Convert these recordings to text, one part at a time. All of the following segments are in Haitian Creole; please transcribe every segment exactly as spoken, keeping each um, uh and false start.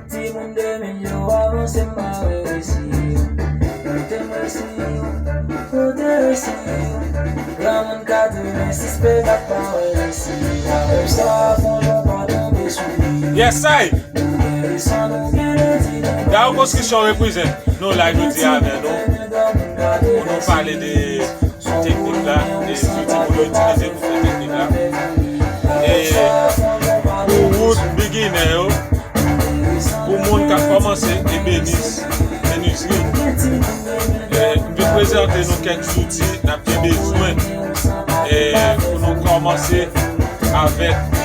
Timoun de mil yo avanse, m pa resi. Kote m resi, kote resi. Granmoun katrevensis pe gad pa resi. Avèk sa fon yo pa tonbe sou li. Yes I. Dayo Konstriksyon reprezant. Nou la jodi a avè nou pou nou pale de teknik la, de zouti pou nou itilize pou fè teknik la. E pou wout beginner yo, pou moun k ap kòmanse ebenis, menizri, e m vin prezante nou kèk zouti n ap gen bezwen e pou nou kòmanse avèk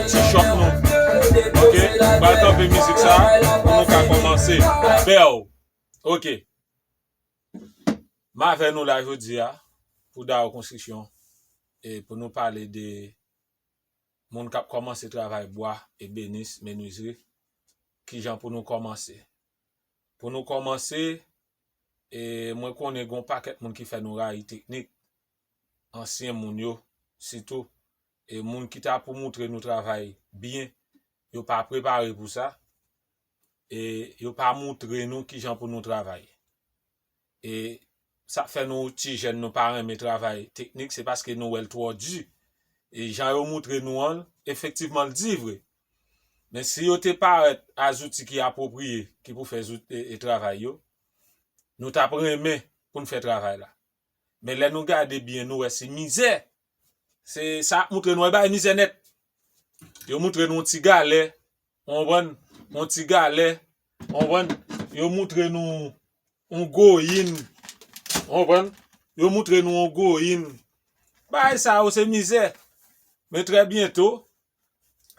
ti chòk nou. Oke, m pral kanpe mizik sa pou nou ka kòmanse. Bèw. Oke. M avè nou la jodi a pou Dayo Konstriksyon e pou nou pale de moun k ap kòmanse travay bwa, ebenis, menizri. Kijan pou nou kòmanse? Pou nou kòmanse, e mwen konnen gon pakèt moun ki fè nou rayi teknik, ansyen moun yo, sitou, e moun ki ta pou moutre nou travay byen, yo pa prepare pou sa, e yo pa moutre nou kijan pou nou travay. E sa k fè nou ti jèn nou pa renmen travay teknik, se paske nou wè l twò di. E jan yo moutre nou an, efektivman l di vre. Men si yo te parèt a zouti ki apwopriye, ki pou fè zout, e, e travay yo, nou t ap renmen pou n fè travay la. Men lè nou gade byen, nou wè se mizè. Se sa ap moutre nou, e bay mizè nèt. Yo moutre nou yon ti galè, w konprann? Yon ti galè, w konprann? Yo moutre nou yon goyin, w konprann? Yo moutre nou yon goyin. Bagay sa yo se mizè. Men trè byento,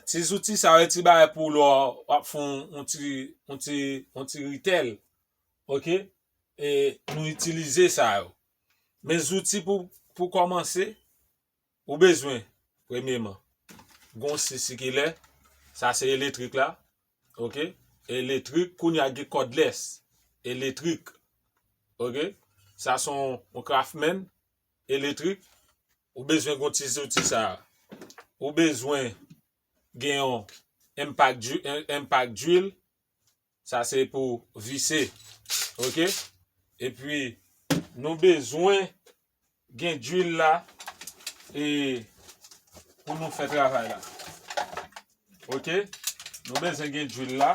ti zouti sa yo, ti bagay pou lè w ap fè yon, yon ti, yon ti, yon ti ritèl. Oke? E nou itilize sa yo. Men zouti pou, pou kòmanse, ou bezwen, premyeman, gon si sikilè, sa se eletrik la, oke? Eletrik, kounye a gen kòdlès, eletrik, oke? Sa se yon, yon Craftsman, eletrik, ou bezwen gon ti zouti sa a. Ou bezwen gen yon impact dri-, impact drill, sa se pou vise. Oke? Epi, nou bezwen gen drill la, e pou nou fè travay la. Oke? Nou bezwen gen drill la.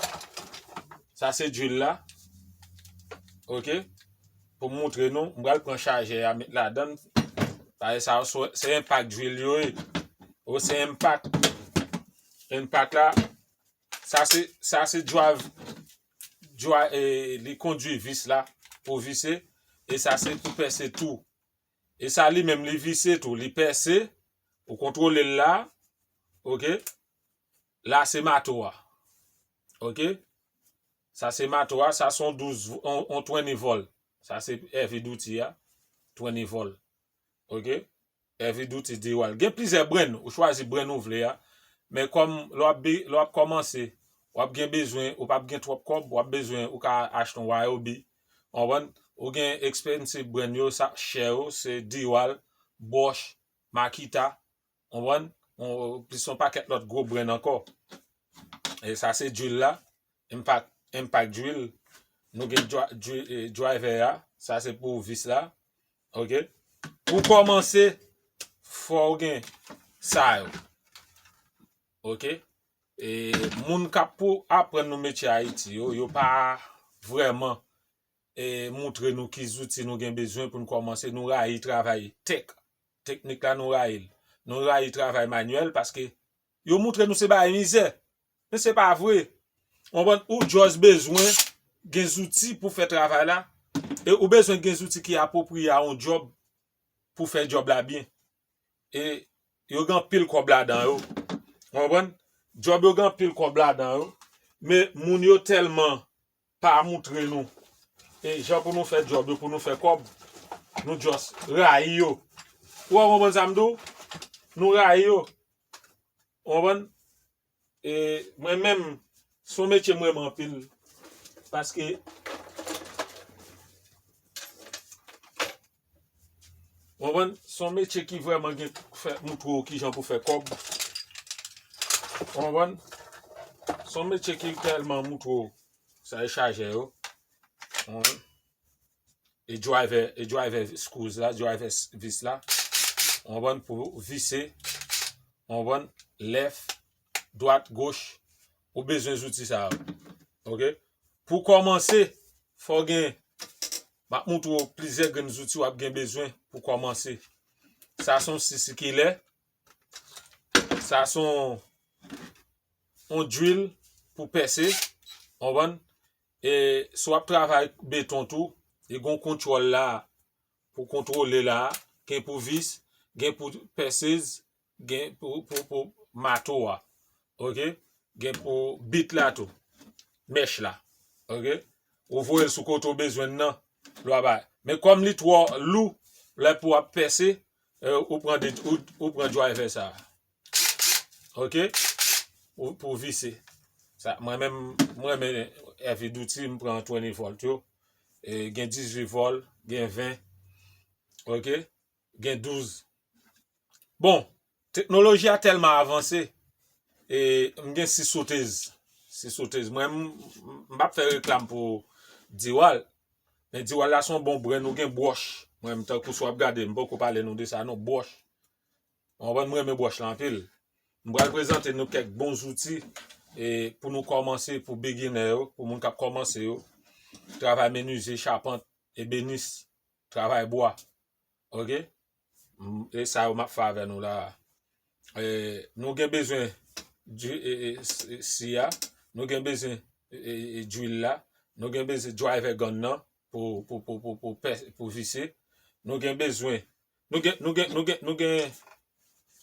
Sa se drill la. Oke? Pou m moutre nou, m pral pran chajè a met ladan l. Paske sa se, se impact drill yo ye. Ou se impact. Impact la, sa se, sa se drive, drive, e, li kondwi vis la pou vise, e sa se pou pèse tou. E sa li menm li vise tou, li pèse, ou kontwole l la, oke? La se mato a. Oke? Sa se mato a, sa se yon douz, yon, yon twenty volt. Sa se heavy duty a, twenty volt. Oke? Heavy duty D-Wall. Gen plizyè brand, ou chwazi brand ou vle a. Men kòm lè w ap bi-, lè w ap kòmanse, w ap gen bezwen, ou p ap gen twòp kòb, w ap bezwen, ou ka achte yon Ryobi. Ou konprann? Ou gen expensive brand yo, sa chè yo, se D-Wall, Bosch, Makita, ou konprann? Yon, plis yon pakèt lòt gwo brand ankò. E sa se drill la, impact, impact drill. Nou gen dri-, dri-, e, driver a, sa se pou vis la. Oke? Pou kòmanse, fò w gen sa yo. Oke? E moun k ap pou aprann nou metye Ayiti yo, yo pa vrèman, e, moutre nou ki zouti nou gen bezwen pou n kòmanse. Nou rayi travay tèk. Teknik la, nou rayi l. Nou rayi travay manyèl paske yo moutre nou se bagay mizè. Men se pa vre. Ou konprann? Ou just bezwen gen zouti pou fè travay la. E ou bezwen gen zouti ki apwopriye a yon djòb pou fè djòb la byen. E yo gen anpil kòb ladan yo. Ou konprann? Djòb yo gen anpil kòb ladan yo. Men moun yo tèlman pa moutre nou. E jan pou nou fè djòb yo, pou nou fè kòb, nou just rayi yo. Ou konprann sa m di w? Nou rayi yo. Ou konprann? E mwen menm, se yon metye m renmen anpil. Paske, ou konprann? Se yon metye ki vrèman gen fè, moutre w kijan pou fè kòb. Ou konprann? Se yon metye ki tèlman moutre w sa e chajè yo. Wi. E driver, e driver screws la, driver s- vis la. Ou konprann, pou vise. Ou konprann, left, dwat, goch. Ou bezwen zouti sa yo. Ok? Pou kòmanse, fò w gen, m ap moutre w plizyè grenn zouti w ap gen bezwen pou kòmanse. Sa se yon si sikilè. Sa se yon, yon drill pou pèse. Ou konprann? E si w ap travay beton tou, e gen yon kontwòl la pou kontwole la, gen pou vis, gen pou pèsez, gen pou, pou, pou mato a. Ok? Gen pou bit la tou. Mèch la. Ok? Ou voye l sou kote w bezwen l nan. Lwa bay. Men kòm li twò lou, lè pou w ap pèse, eh, ou pran de, ou, ou pran driver sa. Ok? Pou, pou vise. Sa, mwen menm, mwen renmen heavy duty, m pran twenty volt yo. E, gen dizuit volt, gen ven. Ok? Gen douz. Bon, teknoloji a tèlman avanse, e m gen si sotez. Si sotez. Mwen, m, m, m p ap fè reklam pou Diwal, men Diwal la se yon bon brand, ou gen bwòch. Mwen, m tankou si w ap gade, m poko pale nou de sa, non, bwòch. Ou konprann, mwen renmen bwòch la anpil. M pral prezante nou kèk bon zouti, e pou nou kòmanse, pou beginner yo, pou moun k ap kòmanse yo. Travay menizye, chapant, ebenis, travay bwa. Ok? M- E sa yo m ap fè avè nou la. E, nou gen bezwen di- e, e, s- e, si a, nou gen bezwen e, e, e, drill la, nou gen bezwen driver gun nan pou, pou, pou, pou, pou, pè- pou vise. Nou gen bezwen, nou gen, nou gen, nou gen, nou gen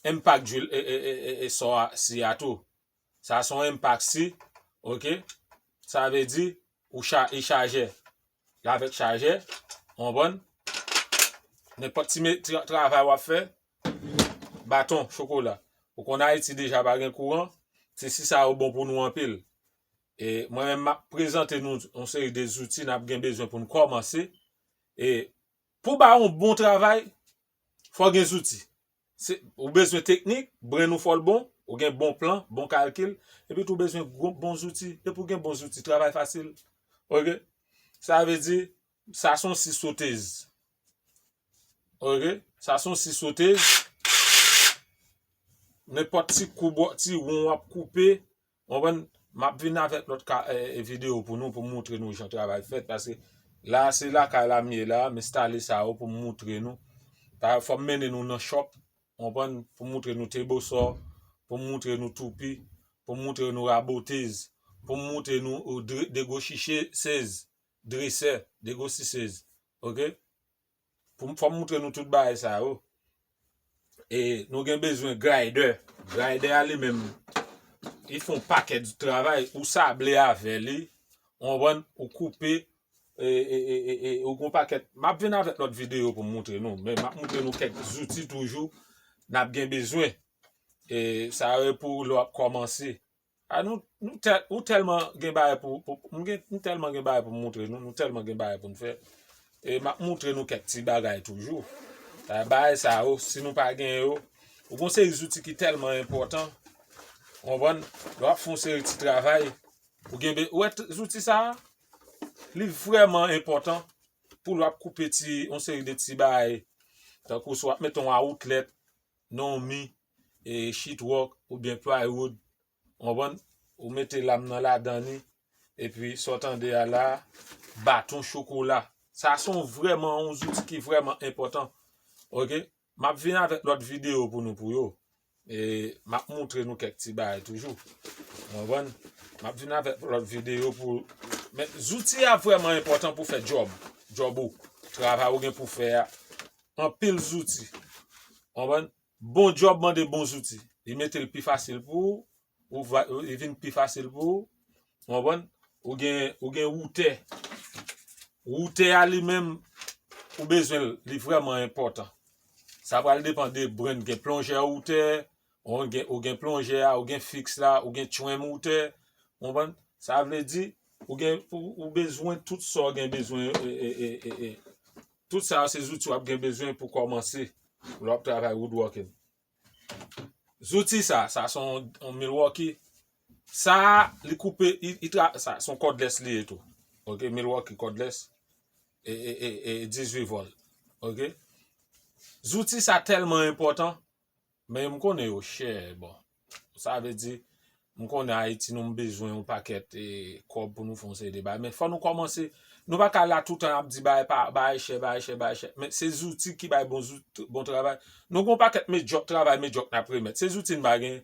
impact drill e, e, e, e, e sò a, si a tou. Sa se yon impact si, ok? Sa vle di, ou cha- e chajè. L avèk chajè, ou konprann? Nenpòt ti me- tra- travay w ap fè, baton, chokola. Ou konn Ayiti deja pa gen kouran, se si sa yo bon pou nou anpil. E mwen menm, m ap prezante nou yon seri de zouti n ap gen bezwen pou n kòmanse. E pou ba yon bon travay, fò gen zouti. Se, ou bezwen teknik, brenn ou fò l bon, ou gen bon plan, bon kalkil, epi tou ou bezwen gwo- bon zouti. Depi w gen bon zouti, travay fasil. Ok? Sa vle di, sa se yon si sotez. Ok? Sa se yon si sotez. Nenpòt ti kou bò, ti won w ap koupe, ou konprann? M ap vin avèk lòt ka- e, e, videyo pou nou, pou m moutre nou jan travay fèt, paske la, se lakay la m ye la, m enstale sa yo pou m moutre nou. Pa- fò m mennen nou nan shop, ou konprann, pou m moutre nou table saw, pou m moutre nou toupi, pou m moutre nou rabotez, pou m moutre nou, ou dre- degochichesez, dresè, degosisez. Ok? Pou m- fò m moutre nou tout bagay sa yo. E nou gen bezwen grinder. Grinder a li menm, li fè yon pakèt travay, ou sable avè li, ou konprann, ou koupe, e, e, e, e, e, ou gon pakèt. M ap vin avèk lòt videyo pou m moutre nou, men m ap moutre nou kèk zouti toujou n ap gen bezwen. E sa yo pou lè w ap kòmanse. A, nou, nou tèl- ou tèlman gen bagay pou, pou m gen, nou tèlman gen bagay pou m moutre nou, nou tèlman gen bagay pou n fè. E m ap moutre nou kèk ti bagay toujou. A, bagay sa yo, si nou pa gen yo, ou gon seri zouti ki tèlman enpòtan. Ou konprann? Lè w ap fè yon seri ti travay, ou gen be- ou wè t- zouti sa a, li vrèman enpòtan pou lè w ap koupe ti, yon seri de ti bagay. Tankou si w ap mete yon outlet nan yon mi, e, sheetrock oubyen plywood, ou konprann? Ou mete lam nan ladan li, epi sa w tande a la, baton chokola. Sa se yon vrèman yon zouti ki vrèman enpòtan. Ok? M ap vin avèk lòt videyo pou nou pou yo. E m ap moutre nou kèk ti bagay toujou. Ou konprann? M ap vin avèk lòt videyo pou, men zouti a vrèman enpòtan pou fè djòb. Djòb ou, travay ou gen pou fè a. Anpil zouti. Ou konprann? Bon djòb mande bon zouti. Li mete l pi fasil pou ou, ou va- li vin pi fasil pou ou. Ou konprann? Ou gen, ou gen woutè. Woutè a li menm, ou bezwen l, li vrèman enpòtan. Sa pral depann de brand, gen plonjè woutè, ou gen, ou gen plonjè a, ou gen fiks la, ou gen trim woutè. Ou konprann? Sa vle di, ou gen, ou, ou bezwen tout sa w gen bezwen, e, e, e, e, e. Tout sa yo se zouti w ap gen bezwen pou kòmanse lè w ap travay woodworking. Zouti sa, sa se yon, yon Milwaukee. Sa a, li koupe, li, li tra, sa, se yon cordless li ye tou. Ok, Milwaukee cordless. E, e, e, e dizuit volt. Ok? Zouti sa tèlman enpòtan, men m konnen yo chè, bon. Sa vle di, m konnen Ayiti nou bezwen yon pakèt e, kòb pou nou fè yon seri de bagay. Men fò nou kòmanse, nou pa ka la toutan ap di bagay pa, bagay chè, bagay chè, bagay chè. Men se zouti ki bay bon, zouti, bon travay. Nou gen yon pakèt medyòk travay, medyòk n ap remèt. Se zouti n pa gen.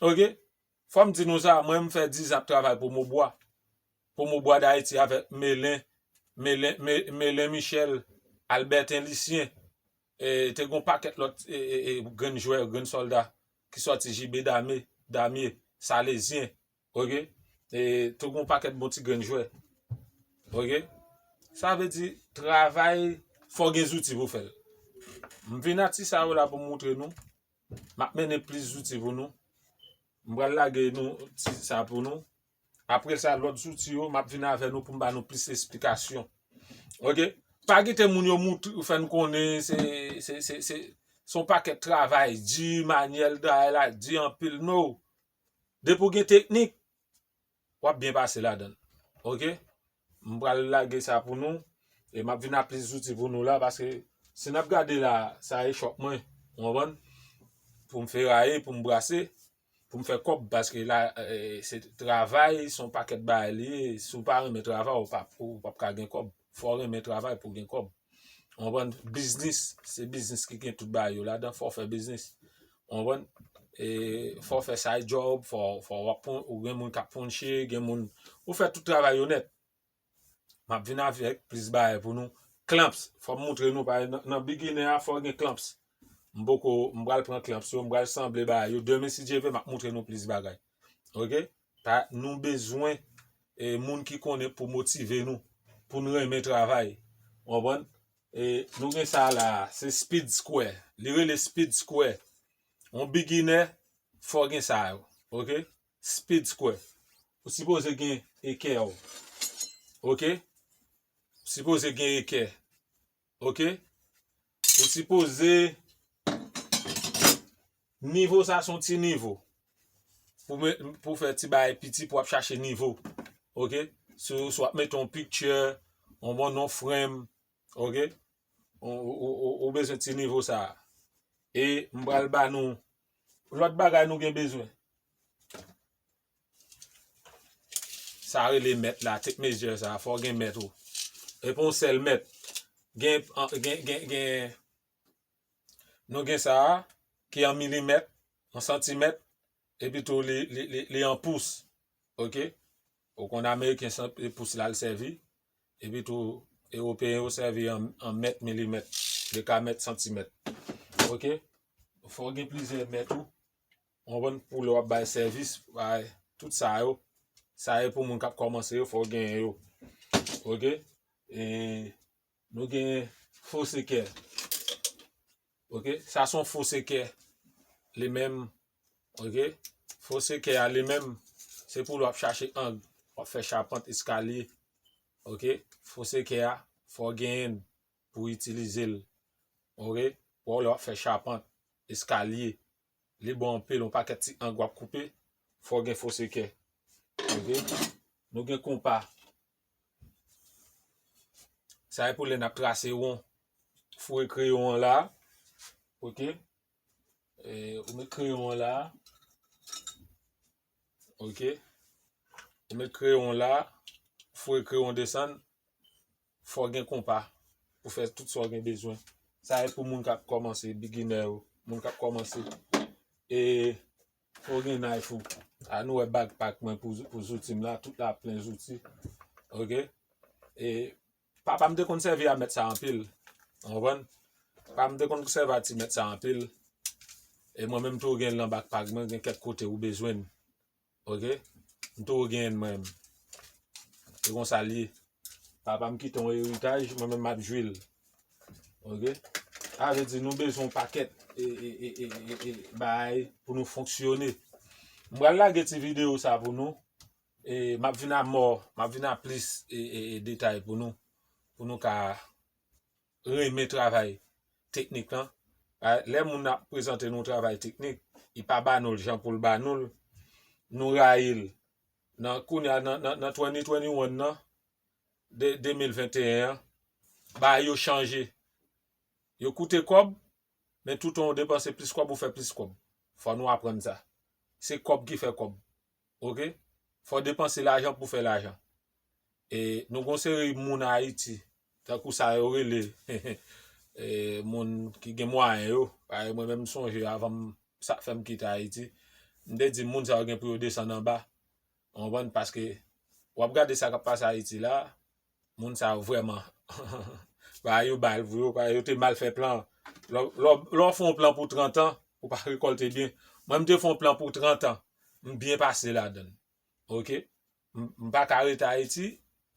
Ok? Fò m di nou sa, mwen m fè diz an ap travay pou Mobwa. Pou Mobwa Dayiti avèk Melen, Melen, Me- Melen Michel, Albertin Lucien, e te gon pakèt lòt e, e, e, grenn jwè, grenn sòlda ki sòti Jibe Dame, Damye, Salezyen, ok? E te gon pakèt bon ti grenn jwè, ok? Sa vle di, travay, fò gen zouti pou fè l. M vin ak ti sa yo la pou m moutre nou. M ap mennen plis zouti pou nou. M pral lage nou ti sa pou nou. Apre sa, lòt zouti yo, m ap vin avè nou pou m ba nou plis esplikasyon. Ok? Pa kite moun yo mout, fè n konnen se, se, se, se, se yon pakèt travay di, manyèl travay la di anpil. No. Depi w gen teknik, w ap byen pase ladan l. Ok? M pral lage sa pou nou. E m ap vin ak plis zouti pou nou la, paske si n ap gade la, sa e chòp mwen. Ou konprann? Pou m feraye, pou m brase, pou m fè kòb, paske la, e, se travay, se yon pakèt bagay li ye. Si w pa renmen travay, ou p ap, ou p ap ka gen kòb. Fò w renmen travay pou w gen kòb. Ou konprann? Biznis, se biznis ki gen tout bagay yo ladan, fò w fè biznis. Ou konprann? E, fò w fè side job, fò, fò w ap pon- ou gen moun k ap ponche, gen moun, ou fè tout travay yo nèt. M ap vin avèk plis bagay pou nou. Clamps, fò m moutre nou, pa nan, nan beginner a, fò gen clamps. M poko, m pral pran clamps yo, m pral sanble bagay yo. Demen, si Dye vle, m ap moutre nou plis bagay. Ok? Pa, nou bezwen e, moun ki konnen pou motive nou, pou n renmen travay. Ou konprann? E, nou gen sa la, se Speed Square. Li rele Speed Square. Yon beginner, fò gen sa yo. Ok? Speed Square. Ou sipoze gen ekè w. Ok? Ou sipoze gen ekè. Ok? Ou sipoze nivo sa se yon ti nivo. Pou, pou fè ti bagay piti pou ap chache nivo. Ok? Si w, si w ap mete yon picture, yon bon non frame, ok? Ou, ou, ou, ou bezwen ti nivo sa. E m pral ba nou lòt bagay nou gen bezwen. Sa rele mèt la, tape measure sa, fò w gen mèt ou. E pa yon sèl mèt. Gen, gen, gen, gen, nou gen sa a, ki an milimèt, an santimèt, epi tou li, li, li, li an pous. Ok? Ou konn Ameriken se pous la l sèvi. Epi tou, Ewopeyen yo sèvi an, an mèt, milimèt, dekamèt, santimèt. Ok? Fò w gen plizyè mèt ou. Ou konprann? Pou lè w ap bay sèvis, bay tout sa yo. Sa yo pou moun k ap kòmanse yo, fò w genyen yo. Ok? E nou gen fo sekè. Ok? Sa se yon fo sekè. Li menm. Ok? Fo sekè a li menm, se pou lè w ap chache ang, w ap fè chapant eskalye. Ok? Fo sekè a, fò w genyen l pou w itilize l. Ok? Pou lè w ap fè chapant eskalye. Li bon anpil, yon pakèt ti ang w ap koupe, fò w gen fo sekè. Ok? Nou gen konpa. Sa e pou lè n ap trase won. Foure kreyon an la. Ok? E, ou met kreyon an la. Ok? Ou met kreyon an la. Foure kreyon desann. Fò w gen konpa pou fè tout sa w gen bezwen. Sa e pou moun k ap kòmanse, beginner yo, moun k ap kòmanse. E fò w gen knife ou. A nou wè backpack mwen pou, pou zouti m la, tout la plen zouti. Ok? E papa m te konn sèvi a mèt sa anpil. Ou konprann? Papa m te konn sèvi a ti mèt sa anpil. E mwen menm tou gen l nan backpack mwen, gen kèk kote ou bezwen l. Ok? M tou genyen l mwen menm. E konsa l ye. Papa m kite yon eritaj, mwen menm m ap jwi l. Ok? Sa vle di nou bezwen yon pakèt e, e, e, e, e, e bagay pou nou fonksyone. M pral lage ti videyo sa pou nou. E m ap vin a mò, m ap vin a plis e, e, e detay pou nou. Pou nou ka renmen travay teknik lan. A, lè moun ap prezante nou travay teknik, li pa ba nou l jan pou l ba nou l. nou rayi l. Nan kounye a, nan, nan, nan twenty twenty-one nan, de, de mil venteyen an, bagay yo chanje. Yo koute kòb, men toutan ou depanse plis kòb, ou fè plis kòb. Fò nou aprann sa. Se kòb ki fè kòb. Oke? Fò depanse lajan pou fè lajan. E nou gon seri moun Ayiti, tankou sa yo rele e, moun ki gen mwayen yo. Parèy mwen menm, m sonje avan m, sa k fè m kite Ayiti, m te di moun sa yo gen pou yo desann anba. Ou konprann? Paske w ap gade sa k ap pase Ayiti la, moun sa yo vrèman bagay yo ba l vre, yo, yo te mal fè plan. Lè w- lè w- lè w fè yon plan pou trant an, ou pa rekòlte byen. Mwen, m te fè yon plan pou trant an, m byen pase ladan l. Oke? M m pa ka rete Ayiti,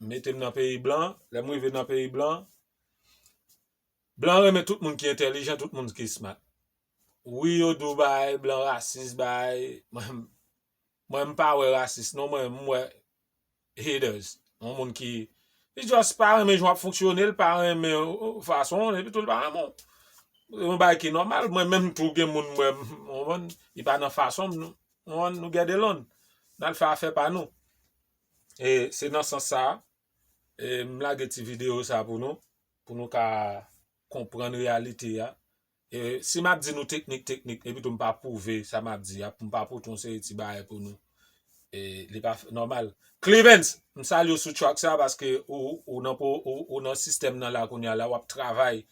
m mete m nan peyi blan. Lè m rive nan peyi blan, blan renmen tout moun ki entèlijan, tout moun ki smart. Wi, yo di w bagay, blan rasis, bagay. Mwen, mwen, m pa wè rasis, non, mwen, m wè haters. Yon moun ki, li just pa renmen jan w ap fonksyone, l pa renmen, uh, fason w, epi tou l pa renmen w. Yon bagay ki nòmal, mwen menm tou gen moun, mwen, m konprann, li pa nan fason m, nou, nou, nou get along. N al fè afè pa nou. E se nan sans sa a, e m lage ti videyo sa pou nou, pou nou ka konprann reyalite a. E si m ap di nou teknik, teknik, epi tou m pa pwouve sa m ap di a, pou m pa pote yon seri ti bagay pou nou, e li pa f- nòmal. Clevens, m salye w sou track sa, paske ou, ou nan po- ou, ou nan sistèm nan la kounye a la, w ap travay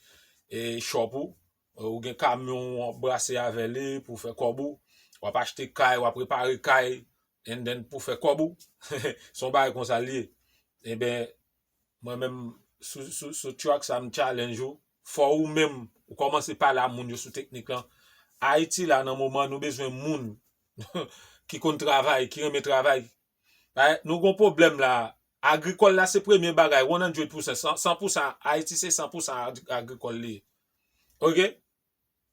e shop ou, ou gen kamyon w ap brase avè li pou fè kòb ou, w ap achte kay, w ap repare kay, and then pou fè kòb ou. Se yon bagay konsa l ye. Enben, mwen menm, sou, sou, sou track sa, m challenge ou. Fò ou menm, ou kòmanse pale a moun yo sou teknik lan. Ayiti la, nan moman, nou bezwen moun ki konn travay, ki renmen travay. Ay, nou gon pwoblèm la. Agrikòl la se premye bagay, one hundred percent, san, san pou san, Ayiti se san pou san agri- agrikòl li ye. Oke?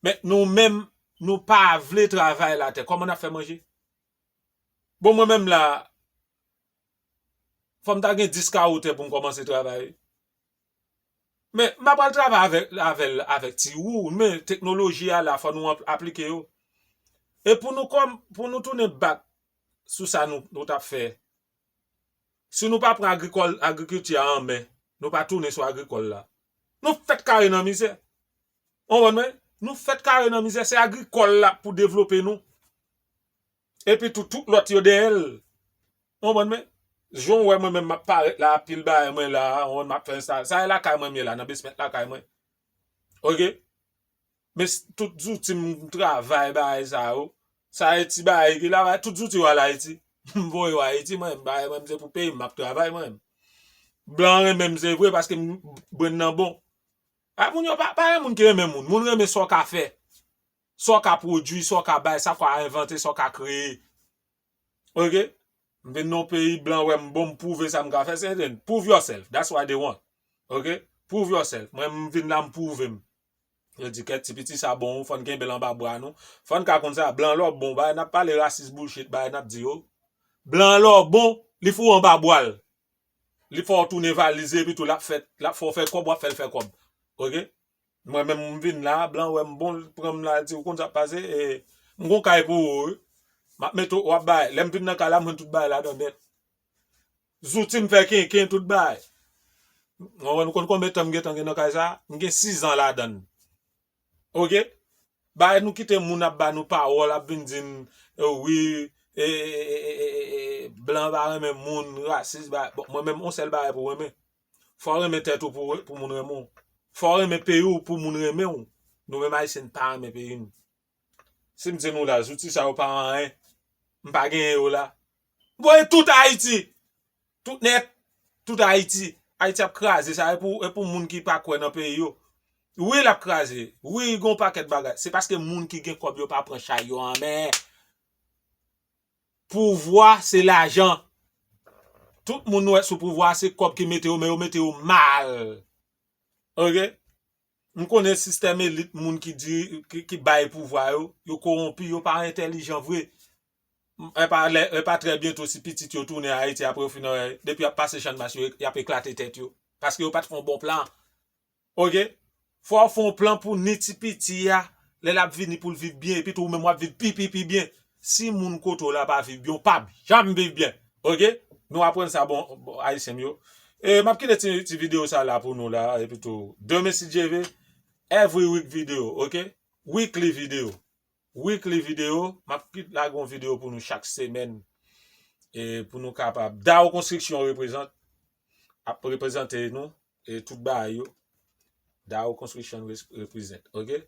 Men nou menm, nou pa vle travay latè. Kòman n ap fè manje? Bon, mwen menm la, fò m ta gen dis kawo tè pou m kòmanse travay. Men, m pa pral travay avèk, avè l, avèk ti wou, men teknoloji a la, fò nou ap- aplike yo. E pou nou kòm, pou nou tounen back sou sa nou, nou t ap fè, si nou pa pran agrikòl, agrikilti a an men, nou pa tounen sou agrikòl la, nou fèt kare nan mizè. Ou konprann mwen? Nou fèt kare nan mizè, se agrikòl la pou devlope nou. Epi tou, tout lòt yo dèyè l. Ou konprann mwen? Jan w wè mwen menm m ap parèt la, pil bagay mwen la, ou konprann, m ap fè sa. Sa e lakay mwen m ye la, nan basement lakay mwen. Oke? Men s- tout zouti m travay bagay sa yo. Sa e ti bagay ki la, tout zouti yo al Ayiti. M voye yo Ayiti, mwen, bagay mwen, m se pou peyi m, m ap travay mwen. Blan renmen m, se vre, paske m brenn nan bon. A moun yo pa, pa gen moun ki renmen moun. Moun renmen sa w ka fè. Sa w ka pwodui, sa w ka bay, sa w ka envante, sa w ka kreye. Oke? M vin nan yon peyi blan, wè m bon, m pwouve sa m ka fè, se then. Prove yourself. That's what they want. Oke? Prove yourself. Mwen, m vin la, m pwouve m. Yo di, kèt, ti piti sa bon, fò n kenbe l anba bra nou. Fò n ka konn sa, blan lè w bon, bay, n ap pale rasis bullshit, bay, n ap di yo. Blan lè w bon, li fout w anba bra l. Li fè w tounen valiz li, epi tou l ap fè, l ap fè w fè kòb, w ap fè l fè kòb. Oke? Mwen menm m vin la, blan wè m bon, l pran m la, l di, ou konn sa k pase, e, m gon kay pou ou, wi. M ap mete w, w ap bay. Lè m vin nan kay la, m jwenn tout bagay ladan nèt. Zouti m fè kenken, tout bagay. Ou konn konbyen tan m gentan gen nan kay sa? M gen sizan ladan l. Oke? Bay nou kite moun ap ba nou pawòl, ap vin di n, e, wi, e, e, e, e, e, e, blan pa renmen moun, rasis, ba, bon, mwen menm, yon sèl bagay pou renmen. Fò w renmen tèt ou pou, pou moun renmen w. Fò w renmen peyi w pou moun renmen w. Nou menm Ayisyen, n pa renmen peyi n. Si m di nou la, zouti sa yo pa anyen. M pa genyen yo la. M voye tout Ayiti. Tout nèt. Tout Ayiti. Ayiti ap kraze. Sa e pou, e pou moun ki pa kwè nan peyi yo. Wi, l ap kraze. Wi, gen yon pakèt bagay. Se paske moun ki gen kòb yo pa pran chay yo an men. Pouvwa, se lajan. Tout moun nou wè sou pouvwa, se kòb ki mete yo, men yo mete yo mal. Oke? M konnen sistèm elit, moun ki di, ki, ki bay pouvwa yo, yo kowonpi, yo pa entèlijan vre. E pa lè, e pa trè byento si pitit yo tounen Ayiti apre yo fin, depi y ap pase Channmas yo, y ap eklate tèt yo. Paske yo pa t fè yon bon plan. Oke? Fò w fè yon plan pou ni ti piti a, lè l ap vini pou l viv byen, epi tou ou menm w ap viv pi, pi, pi byen. Si moun kote w la pa viv byen, w p ap janm viv byen. Oke? Nou aprann sa, bon, bon, Ayisyen m yo. E m ap kite ti, ti videyo sa la pou nou la, epi tou, demen, si Dye ve, every week video, oke? Weekly video. Weekly video, m ap kit lage yon videyo pou nou chak semèn. E pou nou kapab, Dao Konstriksyon reprezant, ap reprezante nou, e tout bagay yo. Dao Konstriksyon res-, reprezant, oke?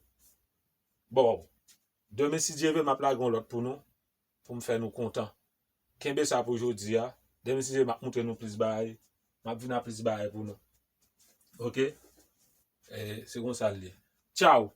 Bon, demen, si Dye ve, m ap lage yon lòt pou nou, pou m fè nou kontan. Kenbe sa pou jodi a. Demen, si Dye ve, m ap montre nou plis bagay. M ap vin ak plis bagay pou nou. Oke? E, se konsa l ye. Tchaw!